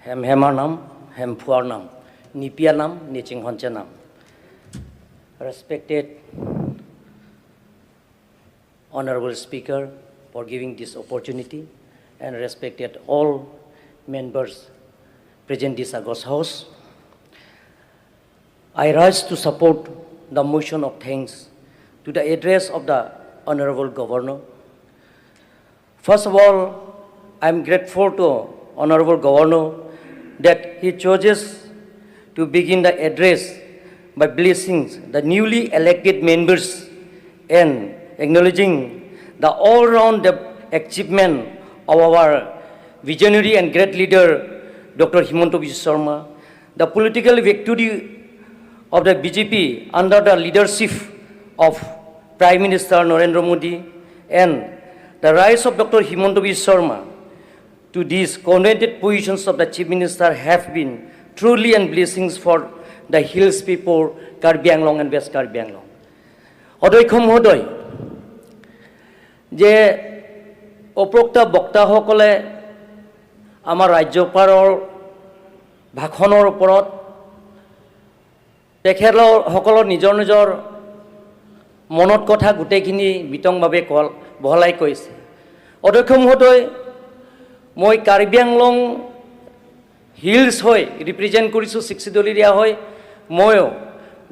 Hem Nam, Hem Phuar Nam, Nipia Nam, Niching Honcha Nam. Respected Honorable Speaker for giving this opportunity and respected all members present this august house. I rise to support the motion of thanks to the address of the Honorable Governor. First of all, I am grateful to Honorable Governor that he chooses to begin the address by blessing the newly elected members and acknowledging the all-round achievement of our visionary and great leader, Dr. Himanta Biswa Sarma, the political victory of the BJP under the leadership of Prime Minister Narendra Modi and the rise of Dr. Himanta Biswa Sarma to these coveted positions of the Chief Minister have been truly and blessings for the hills people, Karbi Anglong and West Karbi Anglong. অধ্যক্ষ মহোদয়, যে উপৰোক্ত বক্তাসকলে আমাৰ ৰাজ্যপালৰ ভাষণৰ ওপৰত তেখেতসকলৰ নিজৰ নিজৰ মনত কথা গোটেইখিনি বিতংভাৱে কল বহলাই কৈছে। অধ্যক্ষ মহোদয়, মই কাৰ্বি আংলং হিলছ হৈ ৰিপ্ৰেজেণ্ট কৰিছোঁ, ছিক্স চিডুল এৰিয়া হৈ। ময়ো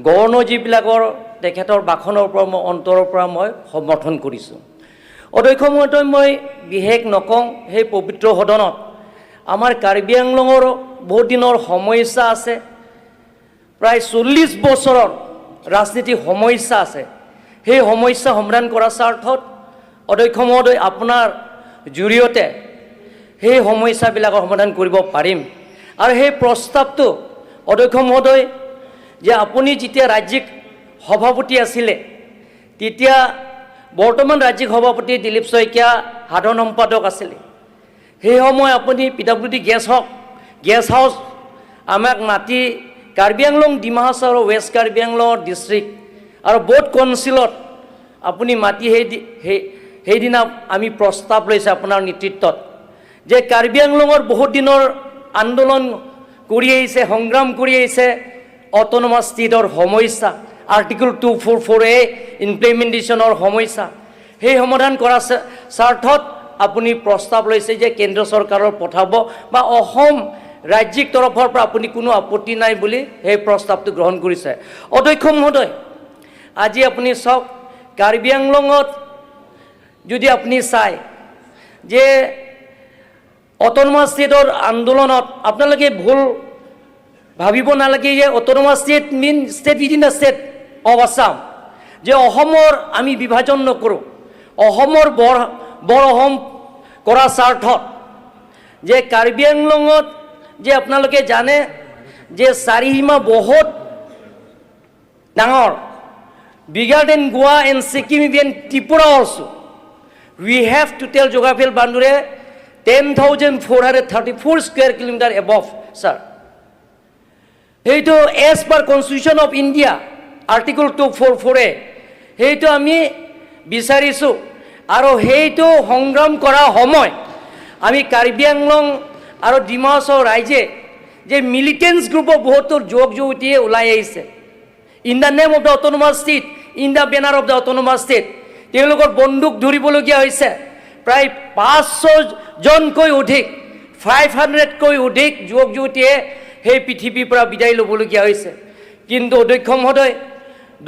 গভৰ্ণৰ যিবিলাকৰ তেখেতৰ ভাষণৰ পৰা মই অন্তৰৰ পৰা মই সমৰ্থন কৰিছোঁ। অধ্যক্ষ মহোদয়, মই বিশেষ নকওঁ। সেই পবিত্ৰ সদনত আমাৰ কাৰ্বি আংলঙৰ বহুত দিনৰ সমস্যা আছে, প্ৰায় 40 বছৰৰ ৰাজনীতিক সমস্যা আছে। সেই সমস্যা সমাধান কৰাৰ স্বাৰ্থত, অধ্যক্ষ মহোদয়, আপোনাৰ জৰিয়তে সেই সমস্যাবিলাকৰ সমাধান কৰিব পাৰিম। আৰু সেই প্ৰস্তাৱটো, অধ্যক্ষ মহোদয়, যে আপুনি যেতিয়া ৰাজ্যিক সভাপতি আছিলে, তেতিয়া বৰ্তমান ৰাজ্যিক সভাপতি দিলীপ শইকীয়া সাধাৰণ সম্পাদক আছিলে। সেই সময় আপুনি পি ডাব্লিউ ডি গেষ্ট হওক গেষ্ট হাউচ আমাক মাতি কাৰ্বি আংলং, ডিমা হাছাও আৰু ৱেষ্ট কাৰ্বি আংলঙৰ ডিষ্ট্ৰিক্ট আৰু ব'থ কাউন্সিলত আপুনি মাতি সেইদিনা আমি প্ৰস্তাৱ লৈছে আপোনাৰ নেতৃত্বত যে কাৰ্বি আংলঙৰ বহুত দিনৰ আন্দোলন কৰি আহিছে, সংগ্ৰাম কৰি আহিছে, অট'নমাছ ষ্টেটৰ সমস্যা, Article 244A ইমপ্লিমেণ্টেশ্যনৰ সমস্যা, সেই সমাধান কৰাৰ স্বাৰ্থত আপুনি প্ৰস্তাৱ লৈছে যে কেন্দ্ৰ চৰকাৰৰ পঠাব বা অসম ৰাজ্যিক তৰফৰ পৰা আপুনি কোনো আপত্তি নাই বুলি সেই প্ৰস্তাৱটো গ্ৰহণ কৰিছে। অধ্যক্ষ মহোদয়, আজি আপুনি চাওক, কাৰ্বি আংলঙত যদি আপুনি চায় যে অট'নমাছ ষ্টেটৰ আন্দোলনত আপোনালোকে ভুল ভাবিব নালাগে যে autonomous state mean state within the state of Assam, যে অসমৰ আমি বিভাজন নকৰোঁ। অসমৰ বৰ বৰ অসম কৰাৰ স্বাৰ্থত যে কাৰ্বি আংলঙত যে আপোনালোকে জানে যে চাৰিসীমা বহুত ডাঙৰ, bigger than Goa and Sikkim, even Tripura also. We have total geographical boundary 10,434 square kilometer above, sir. সেইটো as per Constitution of India, Article 244A, সেইটো আমি বিচাৰিছোঁ। আৰু সেইটো সংগ্ৰাম কৰা সময় আমি কাৰ্বি আংলং আৰু ডিমা হাছাও ৰাইজে যে মিলিটেণ্টছ গ্ৰুপৰ বহুতো যুৱক যুৱতীয়ে ওলাই আহিছে in the name of the autonomous state, in the banner of the autonomous state, তেওঁলোকৰ বন্দুক ধৰিবলগীয়া হৈছে। প্ৰায় 500 জনকৈ অধিক, 500তকৈ অধিক যুৱক যুৱতীয়ে সেই পৃথিৱীৰ পৰা বিদায় ল'বলগীয়া হৈছে। কিন্তু অধ্যক্ষ মহোদয়,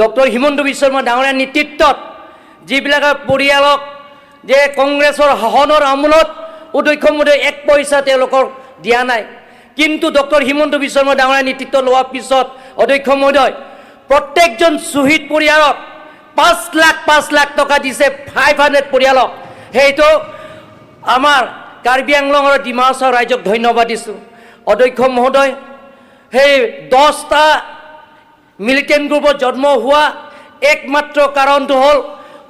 ডক্টৰ হিমন্ত বিশ্ব শৰ্মা ডাঙৰীয়াৰ নেতৃত্বত যিবিলাকৰ পৰিয়ালক যে কংগ্ৰেছৰ শাসনৰ আমোলত, অধ্যক্ষ মহোদয়, এক পইচা তেওঁলোকক দিয়া নাই, কিন্তু ডক্টৰ হিমন্ত বিশ্ব শৰ্মা ডাঙৰীয়াৰ নেতৃত্ব লোৱাৰ পিছত, অধ্যক্ষ মহোদয়, প্ৰত্যেকজন শ্বহীদ পৰিয়ালক 5 লাখ 5 লাখ টকা দিছে, 500 পৰিয়ালক। সেইটো আমাৰ কাৰ্বি আংলং আৰু ডিমা হাছাও ৰাইজক ধন্যবাদ দিছোঁ। অধ্যক্ষ মহোদয়, সেই 10টা মিলিটেণ্ট গ্ৰুপত জন্ম হোৱা একমাত্ৰ কাৰণটো হ'ল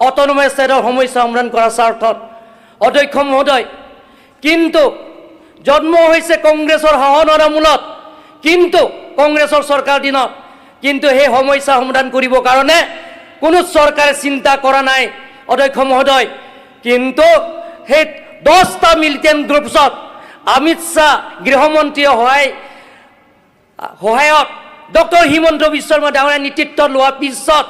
অট'নমাছ ষ্টেটৰ সমস্যা সমাধান কৰাৰ স্বাৰ্থত। অধ্যক্ষ মহোদয়, কিন্তু জন্ম হৈছে কংগ্ৰেছৰ শাসনৰ আমোলত, কিন্তু কংগ্ৰেছৰ চৰকাৰ দিনত, কিন্তু সেই সমস্যা সমাধান কৰিবৰ কাৰণে কোনো চৰকাৰে চিন্তা কৰা নাই। অধ্যক্ষ মহোদয়, কিন্তু সেই 10টা মিলিটেণ্ট গ্ৰুপছত অমিত শ্বাহ গৃহমন্ত্ৰীয়ে সহায়ত ডক্টৰ হিমন্ত বিশ্ব শৰ্মা ডাঙৰীয়া নেতৃত্ব লোৱাৰ পিছত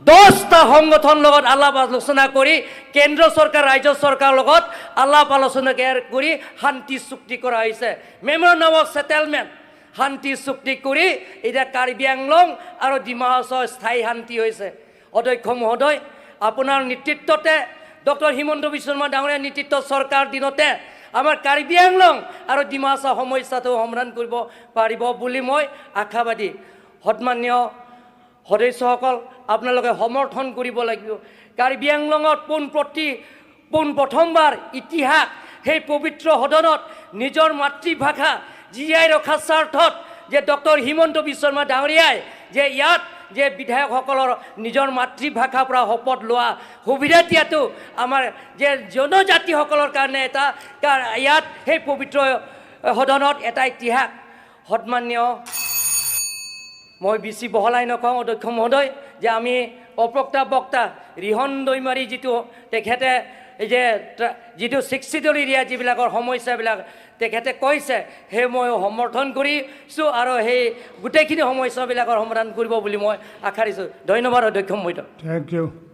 10টা সংগঠনৰ লগত আলাপ আলোচনা কৰি, কেন্দ্ৰ চৰকাৰ, ৰাজ্য চৰকাৰৰ লগত আলাপ আলোচনা কৰি শান্তি চুক্তি কৰা হৈছে। মেমৰেণ্ডাম অফ ছেটেলমেণ্ট, শান্তি চুক্তি কৰি এতিয়া কাৰ্বি আংলং আৰু ডিমা হাছাও স্থায়ী শান্তি হৈছে। অধ্যক্ষ মহোদয়, আপোনাৰ নেতৃত্বতে, ডক্টৰ হিমন্ত বিশ্ব শৰ্মা ডাঙৰীয়াৰ নেতৃত্ব চৰকাৰ দিনতে আমাৰ কাৰ্বি আংলং আৰু ডিমা হাছাও সমস্যাটো সমাধান কৰিব পাৰিব বুলি মই আশাবাদী। সন্মানীয় সদস্যসকল, আপোনালোকে সমৰ্থন কৰিব লাগিব। কাৰ্বি আংলঙত পোন প্ৰথমবাৰ ইতিহাস, সেই পবিত্ৰ সদনত নিজৰ মাতৃভাষা জীয়াই ৰখাৰ স্বাৰ্থত যে ডক্টৰ হিমন্ত বিশ্ব শৰ্মা ডাঙৰীয়াই যে ইয়াত যে বিধায়কসকলৰ নিজৰ মাতৃভাষাৰ পৰা শপত লোৱা সুবিধা দিয়াটো আমাৰ যে জনজাতিসকলৰ কাৰণে এটা ইয়াত সেই পবিত্ৰ সদনত এটা ইতিহাস। সন্মানীয়, মই বেছি বহলাই নকওঁ অধ্যক্ষ মহোদয়, যে আমি অপ্ৰক্তা বক্তা ৰিহণ দৈমাৰী যিটো তেখেতে এই যে যিটো 60 এৰিয়া যিবিলাকৰ সমস্যাবিলাক তেখেতে কৈছে, সেই মই সমৰ্থন কৰিছোঁ আৰু সেই গোটেইখিনি সমস্যাবিলাকৰ সমাধান কৰিব বুলি মই আশা দিছোঁ। ধন্যবাদ অধ্যক্ষ মহোদয়। Thank you.